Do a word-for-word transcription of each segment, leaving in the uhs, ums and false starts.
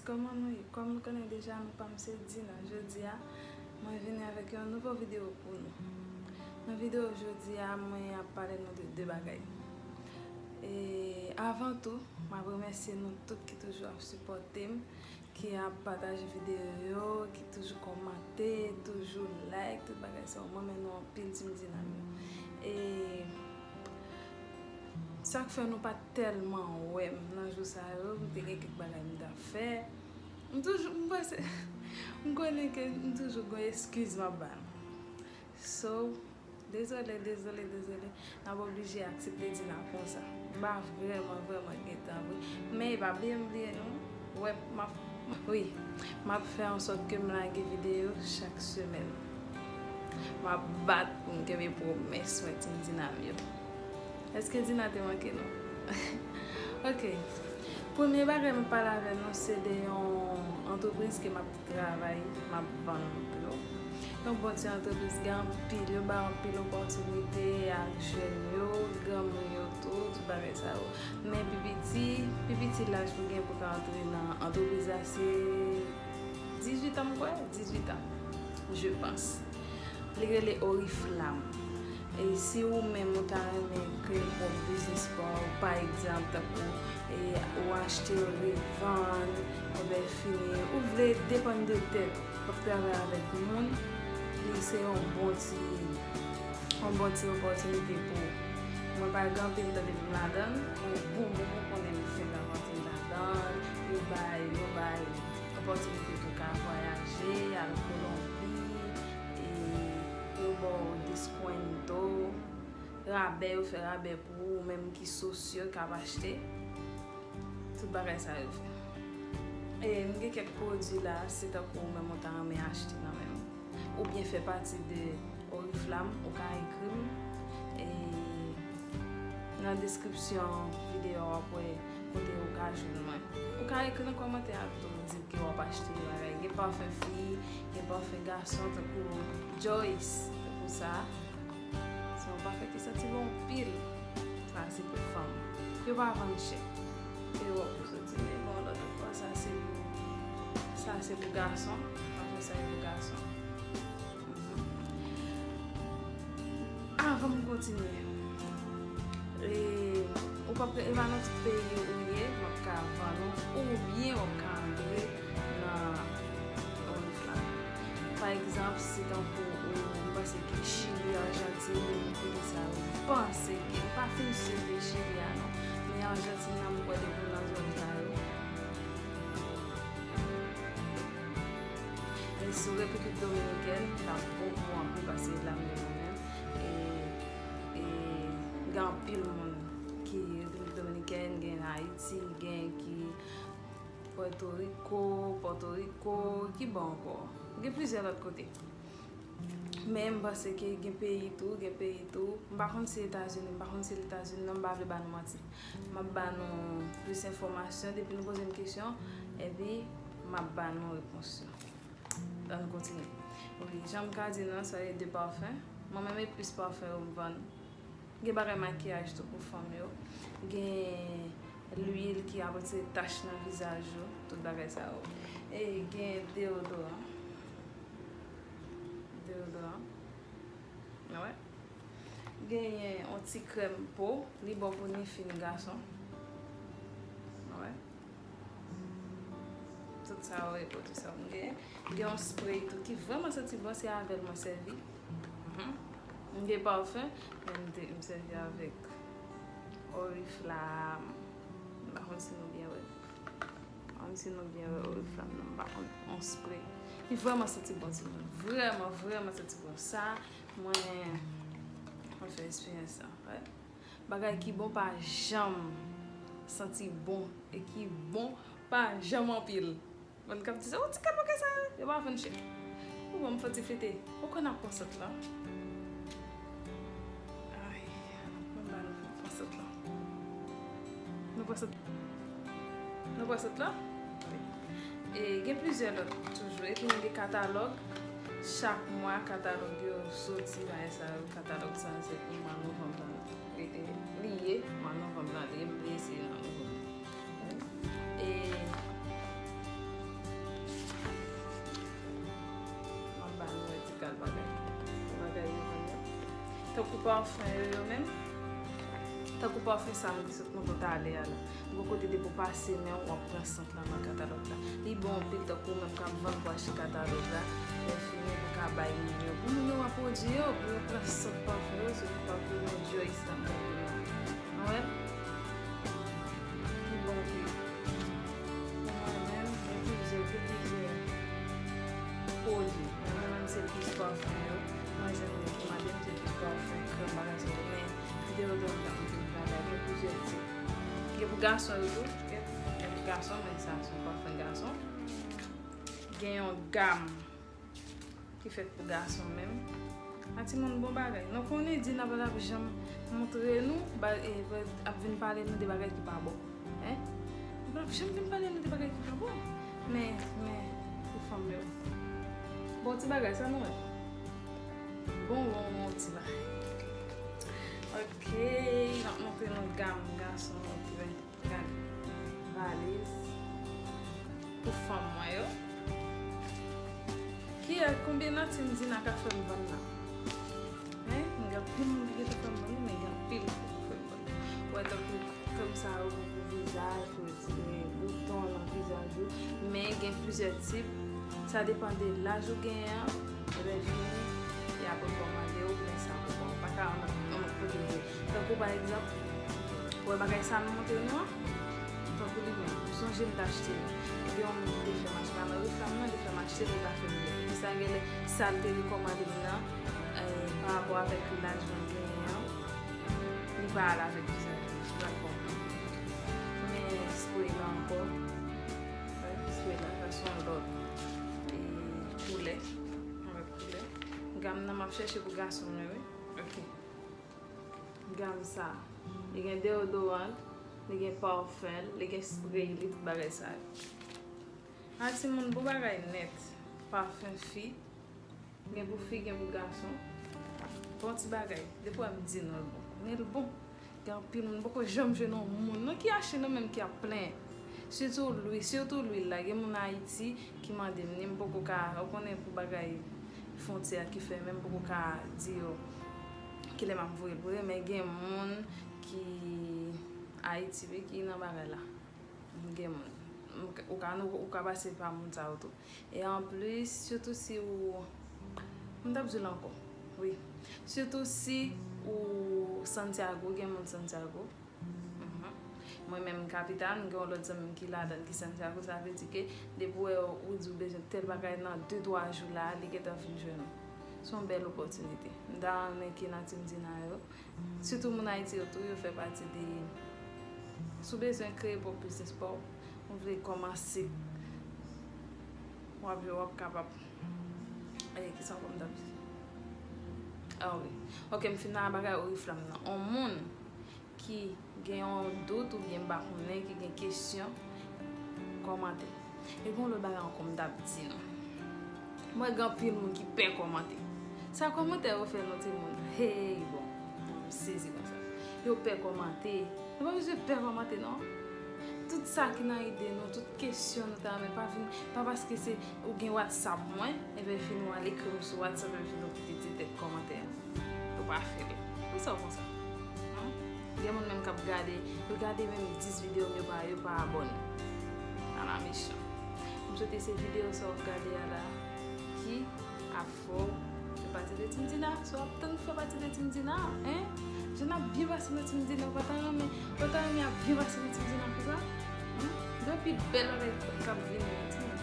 Kòman nou ye? Kòm nou konnen deja, non pa m se Dina. Jodi a, mwen vini avèk yon nouvo videyo pou nou. Nan videyo jodi a, mwen ap pale nou de de bagay. E avan tou, m ap remèsye nou tout ki toujou ap sipòte m, ki ap pataje videyo yo, ki toujou kòmante, toujou like, tout bagay sa yo. Mwen renmen nou anpil, Team Dina m yo. E sa k fè nou pa t tèlman wè m nan jou sa yo, m te gen kèk bagay m t ap fè. M toujou, m panse, m konnen ke m toujou gon eskiz m ap ba nou. So, dezole, dezole, dezole, n ap oblije aksepte Dina konsa. M pa vrèman, vrèman gen tan vre. Men e pa bliye m bliye nou. Wè, m ap, wi, m ap fè an sòt ke m lage videyo chak semèn. M ap bat pou m kenbe pwomès mwen, Team Dina m yo. Èske Dina te manke nou? Ok. Premye bagay m ap pale avè nou, se de yon antrepriz ke m ap travay, m ap vann pou yo. Yon bon ti antrepriz, gen anpil, yo bay anpil opòtinite ak jèn yo, granmoun yo tou, tout bagay sa yo. Men pi piti, pi piti laj pou gen pou ka antre nan antrepriz la, se dizuit an, m kwè, dizuit an, je pense. Li rele Oriflam. E si ou menm ou ta renmen kreye pwòp biznis pa w, pa egzanp, tankou, e, ou achte, ou revann, enben fini, ou vle depann de tèt, w ap travay avèk moun, li se yon bon ti, yon bon ti opòtinite pou ou. Mwen pa gen anpil tan depi m ladan l, men bon, bon, bon, konnen m frekante m ladan l, yo bay, yo bay opòtinite pou ka vwayaje, al Kolonbi, e yo ba w deskwento, rabè, yo fè rabè pou ou, ou menm ki sosyo k ap achte. Tout bagay sa yo fè. E m gen kèk pwodui la, se tankou ou menm ou ta renmen achte nan men m, oubyen fè pati de Oriflam, ou ka ekri m. E nan deskripsyon videyo a, w ap wè kote ou ka jwenn mwen. Ou ka ekri nan kòmantè a tou, di ke w ap achte bagay. Gen pafen fi, gen pafen gason, tankou Joyce, tankou sa. Se yon pafen ki santi bon anpil. Sa se pou fanm. Yo pa vann chè. E w ap soti, men bon, lòt fwa, sa se pou, sa se pou gason. Pafen sa e pou gason. Avan m kontinye, e, ou p ap, e pa nan tout peyi ou ye, m ap ka vann ou, oubyen w ap ka antre nan Oriflam. Pa egzanp, si tankou ou, m panse ke Chili, Ajantin, kote sa yo, m panse ke, m pa fin si de Chili a non, men Ajantin nan, m kwè depi w nan zòn sa yo. E sou Repiblik Dominikèn, m t ap bon pou anpil paske la m gen mwen menm. E, e gen anpil moun ki Repiblik Dominikèn, gen Ayiti, gen ki Pòtoriko, Pòtoriko, ki bò ankò? Gen plizyè lòt kote. Men m panse ke gen peyi tou, gen peyi tou. M pa konn si Etazini, m pa konn si Etazini non, m pa vle ba nou manti. M ap ba nou plis enfòmasyon depi nou poze m kesyon, epi m ap ba nou repons yo. Ann kontinye. Wi, jan m ka di nou, sa e de pafen. Mwen menm e plis pafen yo m vann. Gen bagay makiyaj tou pou fanm yo. Gen lwil ki ap retire tach nan vizaj yo, tout bagay sa yo. E gen deyodoran. Deyodoran. Wè. Genyen yon ti krèm po, li bon pou ni fi ni gason. Wè. Tout sa yo e pwodui sa m gen. Gen yon spray tou ki vrèman santi bon, se avè l mwen sèvi. Mhm. M gen pafen, men m te, m sèvi avèk Oriflam. M pa konn si nou byen wè. M pa konn si nou byen wè Oriflam nan, m pa konn. Yon spray. Li vrèman santi bon, timoun. Vrèman, vrèman santi bon. Sa, mwen, mwen fè eksperyans sa. Wè. Bagay ki bon pa janm santi bon e ki bon pa janm anpil. Moun k ap di sa, "Oh, ti kal bagay sa, yo pa vann chè." Ou ban m fè ti flite. Ou konn ap pran sant lan. Ay, mwen ba nou pran sant lan. Nou pran sant, nou pran sant lan? Wi. E gen plizyè lòt toujou. Epi nou gen katalòg. Chak mwa, katalòg yo soti, bagay sa yo. Katalòg sa, se pou mwa novanm lan. E, e, li ye, mwa novanm lan, li ye, m bliye se nan novanm. E, Tankou pafen yo, yo menm. Tankou pafen sa m te sot montre w talè a la. Gon kote depi w pase men w, w ap pran sant lan nan katalòg la. Li bon anpil, tankou ou menm k ap vann pou achte katalòg la. Lè fini, ou ka bay moun yo. Pou moun yo wè pwodui yo, pou yo pran sant pafen yo, se pou pafen yo Joyce la m t ap di nou. Ou wè? Li bon anpil. Mwen menm, gen plizyè, gen plizyè pwodui. Mwen menm, se plis pafen yo. Mwen jwenn moun ki mande m se plis pafen, krèm, bagay sa yo. Men, deodorant la, mwen te travay, gen plizyè tip. Gen pou gason yo tou, gen, gen pou gason, men sa se yon pafen gason. Gen yon gam ki fèt pou gason menm. A timoun bon bagay. Nou konnen Dina pa t ap janm montre nou, ba, e, ap vin pale nou de bagay ki pa bon. Hein? Li pa t ap janm vin pale nou de bagay ki pa bon. Men, men, pou fanm yo. Bon ti bagay, sa nou wè. Bon, bon, bon ti bagay. Ok, m ap montre nou gam gason yo ki wè. Gade. Valiz. Pou fanm mwen yo. Kiyès, konbyen nan Team Dina ka fè m vann nan? Hein? M gen anpil moun ki gentan fè m vann, men gen anpil moun ki fè m vann. Ou wè tankou krèm sa yo pou, pou vizaj, pou retire bouton nan vizaj ou. Men gen plizyè tip. Sa depann de laj ou genyen an. Lè fini, y ap rekòmande w, men sa pou bon. Ou pa ka ann, ann kote. Tankou pa egzanp, ou wè bagay sa m montre nou an? Tankou li menm, m sonje m t achte l. Gen yon moun ki te fè m achte, pa nan reflam nan, li fè m achte l, li pa fè m byen. Epi sa genlè, sa l te rekòmande m nan, eh, pa rapò avèk laj mwen genyen an, li pa al avèk vizaj mwen, dakò. Men spray la ankò, wè, spray la, sa se yon lòt, eh, koulè, yon lòt koulè. Gam nan m ap chèche pou gason mwen, wi. Ok. Gam sa. Li gen deodorant, li gen pafen, li gen spray, li tout bagay sa yo. A timoun, bon bagay nèt. Pafen fi. Gen pou fi, gen pou gason. Bon ti bagay. Depi w wè m di nou l bon. Men l bon. Gen anpil moun, m poko janm jwenn yon moun non ki achte non menm ki ap plenyen. Sitou lwi-, sitou lwil la. Gen moun Ayiti ki mande m ni, m poko ka, ou konnen pou bagay fwontyè ki fèmen, m poko ka di yo kilè m ap voye l pou yo, men gen moun ki Ayiti, wi, ki nan bagay la. Gen moun. Ou ka, ou ka pase pa moun sa yo tou. E anplis, sitou si ou, m t ap di l ankò. Wi. Sitou si ou Santiago, gen moun Santiago. Mhm. Mwen menm kapital, m gen yon lòt zanmi m ki ladan l, ki Santiago, sa vle di ke depi w wè ou di w bezwen tèl bagay nan de twa jou la, li gentan vin jwenn ou. Se yon bèl opòtinite. M ta renmen ke nan Team Dina yo, sitou moun Ayiti yo tou, yo fè pati de, si w bezwen kreye pwòp biznis pa w, ou vle kòmanse, w ap, w ap kapab. E, kisa ankò m t ap di? Ah wi. Ok, m fin nan bagay Oriflame nan. On moun ki gen yon dout oubyen m pa konnen, ki gen kesyon, kòmante. E gen yon lòt bagay ankò m t ap di nou. Mwen gen anpil moun ki pè kòmante. Sa kòmantè yo fè nou timoun? Hey, bon, m sezi konsa. Yo pè kòmante. Nou pa bezwen pè kòmante non. Tout sa ki nan ide nou, tout kesyon nou ta renmen, pa vin, pa paske se ou gen WhatsApp mwen, ebyen vin ou al ekri m sou WhatsApp, epi nou kite ti tèt kòmantè a. Ou pa fè l. Pou sa w konsa? Gen moun menm k ap gade, yo gade menm dis videyo m, yo pa, yo pa abòne. Ala mechan. M swete se videyo sa w ap gade a la ki ap fè w fè pati de Team Dina. Si w ap tann fè pati de Team Dina, hein? Jan n ap byen pase nan Team Dina, ou pa ta renmen, ou pa ta renmen ap byen pase nan Team Dina konsa? Gen anpil bèl bagay k ap vini wi timoun.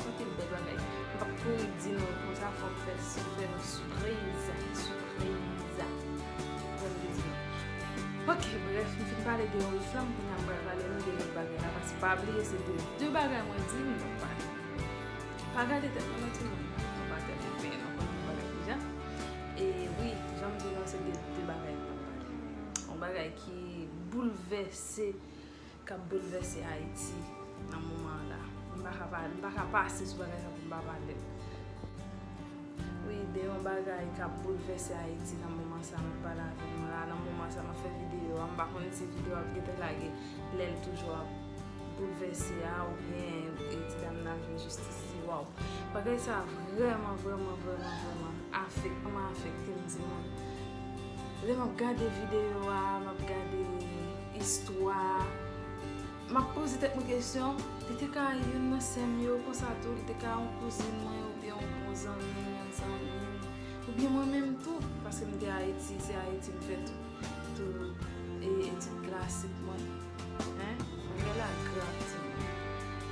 Anpil bèl bagay. M p ap kouri di nou l konsa, fò m fè, fè nou sipriz, sipriz. Fò m te di nou. Ok, brèf, m fin pale de Oriflame, kounye a m pral pale nou de lòt bagay la, paske pa bliye se de de bagay mwen di m t ap pale. Pa gade tèt mwen non timoun, nou pa tèlman penyen, nou konnen tout bagay deja. E wi, jan m di nou, se de de bagay m t ap pale. Yon bagay ki boulvèse k ap boulvèse Ayiti nan moman an la. M pa ka pa, m pa ka pase sou bagay sa pou m pa pale l. Wi, de yon bagay k ap boulvèse Ayiti nan moman sa m ap pale avè nou la, nan moman sa m ap fè videyo a, m pa konnen si videyo a ap gentan lage lè l toujou ap boulvèse a, oubyen, e, ti dam nan ap jwenn jistis li, waw. Bagay sa vrèman, vrèman, vrèman, vrèman afekte m, afekte m timoun. Lè m ap gade videyo a, m ap gade istwa a, m ap poze tèt mwen kesyon, li te ka youn nan sè m yo konsa tou, li te ka yon kouzin mwen oubyen yon bon zanmi m, yon zanmi m, oubyen mwen menm tou, paske m te Ayiti, se Ayiti m fè tou, tou e etid klasik mwen. Hein? Bagay la grav, timoun.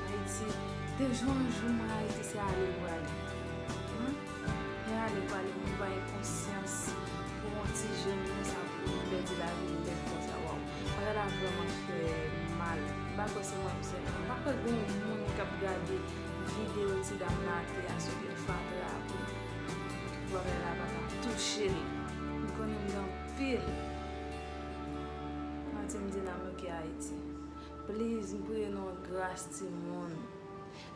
Ayiti, de jou an jou, mwen Ayiti, se ale pou ale. Hmm? E ale pou ale, moun pa gen konsyans pou yon ti jèn konsa pou li pèdi lavi li nèt konsa, waw. Bagay la vrèman fè mal. M pa kwè se mwen menm sèlman. M pa kwè gen yon moun k ap gade videyo ti dam nan atè a sou pil fatra a pou bagay la pa ka touche l. M konnen m gen anpil. Mwen di m di la, m ki Ayiti. Please, m priye nou an gras, timoun.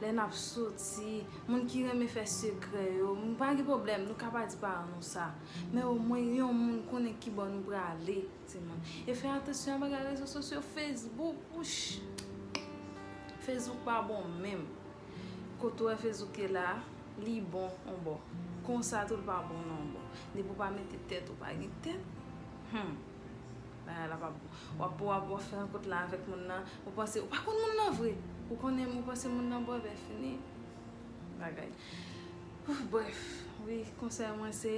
Lè n ap soti, moun ki renmen fè sekrè yo, m pa gen pwoblèm, nou ka pa di paran nou sa. Men omwen yon moun konnen ki bò nou prale, timoun. E fè atansyon a bagay rezo sosyo, Facebook, wouch. Facebook pa bon menm. Kote w wè Facebook ye la, li bon on bò. Konsa tou l pa bon nan on bò. Depi w pa mete tèt, ou pa gen tèt. Hmm. Bagay la pa bon. W ap, w ap, w ap fè rankont la avèk moun nan, ou panse, ou pa konn moun nan vre. Ou konnen, ou panse moun nan bon, ebyen fini. Bagay. Ouf, brèf, wi, konsèy mwen se,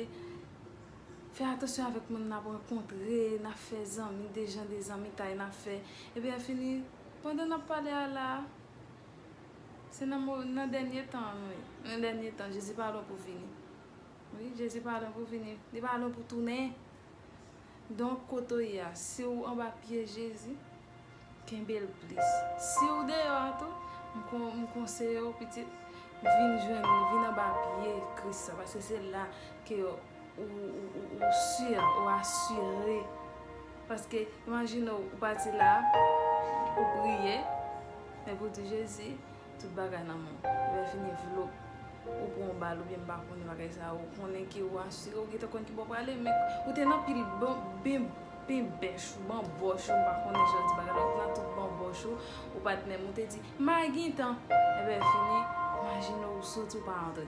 fè atansyon avèk moun n ap rankontre, n ap fè zanmi, de jan de zanmitay n ap fè. Ebyen fini, pandan n ap pale a la, se nan mo-, nan dènye tan an nou ye. Nan dènye tan, Jezi pa lwen pou vini. Wi, Jezi pa lwen pou vini. Li pa lwen pou tounen. Donk, kote w ye a, si w anba pye Jezi, kenbe l plis. Si w deyò a tou, m kon-, m konseye w, pitit, vin jwenn, vin anba pye Kris la, paske se la ke ou, ou, ou, ou si, ou asire. Paske, imajine w, ou pati la, ou priye, epi w di, Jezi, tout bagay nan men w. Lè fini vlop, ou pran yon bal oubyen m pa konnen bagay sa, ou konnen ke ou asire, ou gentan konn ki bò w prale, men ou te nan pil ban-, ben, ben bèch ou banbòch ou, m pa konnen jan yo di bagay la, ou te nan tout banbòch ou, ou pa t menm, ou te di, "M a gen tan." Ebyen fini, imajine w soti, ou pa antre.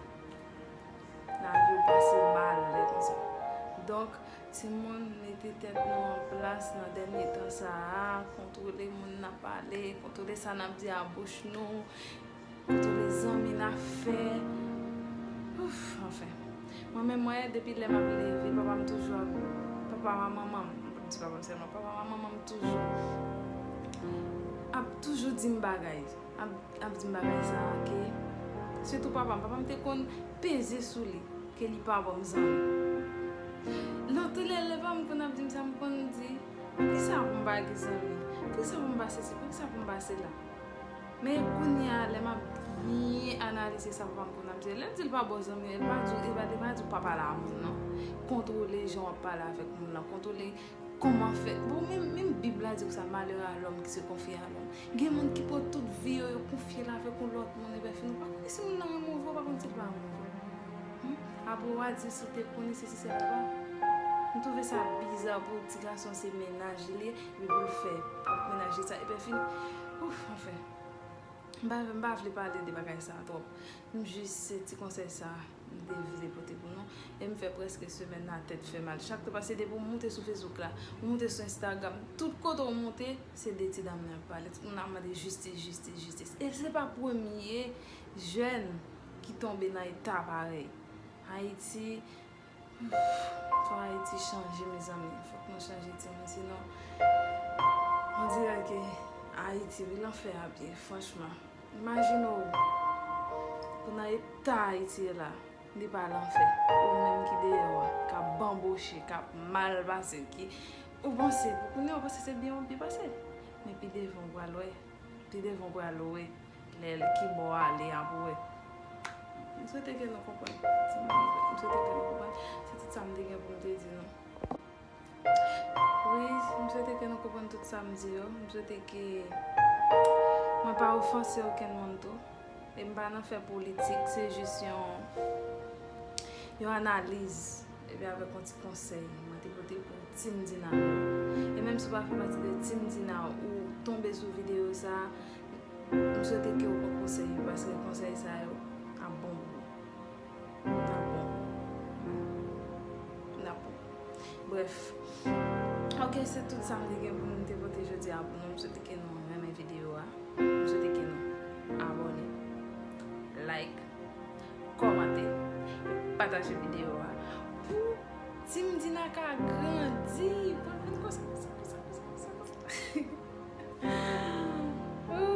Lavi w pase mal lè konsa. Donk, timoun, mete tèt nou an plas nan dènye tan sa a, kontwole moun n ap pale, kontwole sa n ap di a bouch nou, kontwole zanmi n ap fè. Ouf, anfen. Mwen menm, mwen, depi lè m ap leve, papa m toujou ap, papa m ak manman m, m p ap di papa m sèlman, papa m ak manman m toujou ap toujou di m bagay. Ap, ap di m bagay sa a, ke sitou papa m. Papa m te konn peze sou li, ke li pa ban m zanmi. Lòt lè, lè papa m konn ap di m sa, m konn di, "Poukisa pou m pa gen zanmi? Poukisa pou m pa sesi? Poukisa pou m pa sela?" Men kounye a, lè m ap byen analize sa papa m konn ap di, lè l di l pa ba w zanmi, li pa di w, li pa, li pa di w pa pale a moun nan. Kontwole jan w ap pale avèk moun nan, kontwole kòman fè. Bon, menm, menm Bib la di w sa, "Malheur à l'homme qui se confie à l'homme." Gen moun ki pran tout vi yo, yo konfye l avèk yon lòt moun, ebyen fini, ou pa konnen si moun nan renmen w vre, ou pa konn si l pa renmen w vre. Hmm? Apre w a di si l te konnen sesi sela, m twouve sa biza pou ti gason se mennaj li, epi pou l fè pwòp mennaj li sa, ebyen fini. Ouf, anfen. M pa, m pa vle pale de bagay sa twòp. M jis, se ti konsèy sa m te vle pote pou nou. E m fè prèske semèn nan tèt fè mal. Chak te pase depi w moute sou Facebook la, ou moute sou Instagram, tout kote w moute, se de ti dam nan ap pale. Tout moun ap mande jistis, jistis, jistis. E se pa premye jèn ki tonbe nan eta parèy. Ayiti, fò Ayiti chanje, mezanmi. Fòk nou chanje, timoun. Sinon, on dirè ke Ayiti, wi, lanfè ap ye, franchman. Imajine w, pou nan eta Ayiti ye la, li pa lanfè. Ou menm ki deyò a, k ap banboche, k ap mal pase, ki, ou panse, pou kounye a, ou panse se byen w ap byen pase. Men pi devan, ou pral wè. Pi devan, ou pral wè. Lè l ki bò ale a pou wè. M swete ke nou konprann. M swete ke nou konprann. Se tout sa m te gen pou m te di nou. Wi, m swete ke nou konprann tout sa m di yo. M swete ke mwen pa ofanse okenn moun tou. E m pa nan fè politik, se jis yon, yon analiz. Epi avèk yon ti konsèy mwen te pote pou Team Dina. E menm si w pa fè pati de Team Dina, ou tonbe sou videyo sa, m swete ke w pran konsèy yo, paske konsèy sa yo ap bon pou ou. N ap bon. N ap bon. Brèf, Ok, se tout sa m te gen pou m te pote jodi a pou nou. M swete ke nou renmen videyo a. M swete ke nou abòne, like, kòmante, e pataje videyo a pou Team Dina ka grandi, pou l vin konsa, konsa, konsa, konsa, konsa, konsa.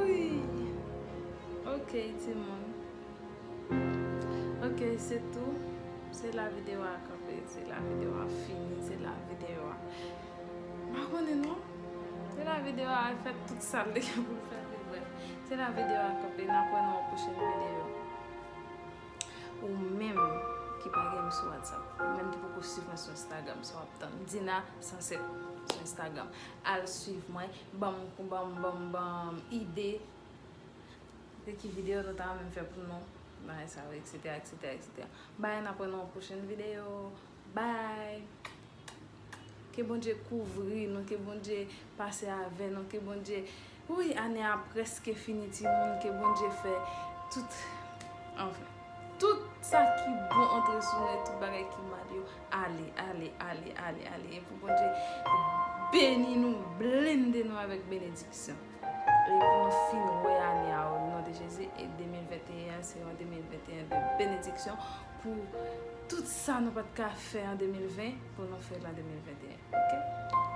Wi. Ok, timoun. Ok, se tou. Se la videyo a kanpe, se la videyo a fini, se la videyo a. M pa konnen non. Se la videyo a fè tout sa l te gen pou l fè, men brèf. Se la videyo a kanpe, n ap wè nan yon pwochèn videyo. Ou menm ki pa gen m sou WhatsApp, ou menm ki poko swiv mwen sou Instagram, sa w ap tann. Dina san sèt sou Instagram. Al swiv mwen, ban m, ban m, ban m, ban m ide de ki videyo nou ta renmen fè pou nou, bagay sa yo, et cetera, et cetera, et cetera. Bye, n ap wè nan yon pwochèn videyo. Bye! Ke Bondye kouvri nou, ke Bondye pase avè nou, ke Bondye, wi, ane a prèske fini, timoun, ke Bondye fè tout, anfen, tout sa ki bon antre sou nou, e tout bagay ki mal yo ale, ale, ale, ale, ale. E pou Bondye beni nou, blende nou avèk benediksyon. E pou nou fin wè ane a, o non de Jezi, e de mil venteyen an se yon de mil venteyen de benediksyon pou tout sa nou pa t ka fè an de mil ven, pou nou fè l an de mil venteyen. Ok?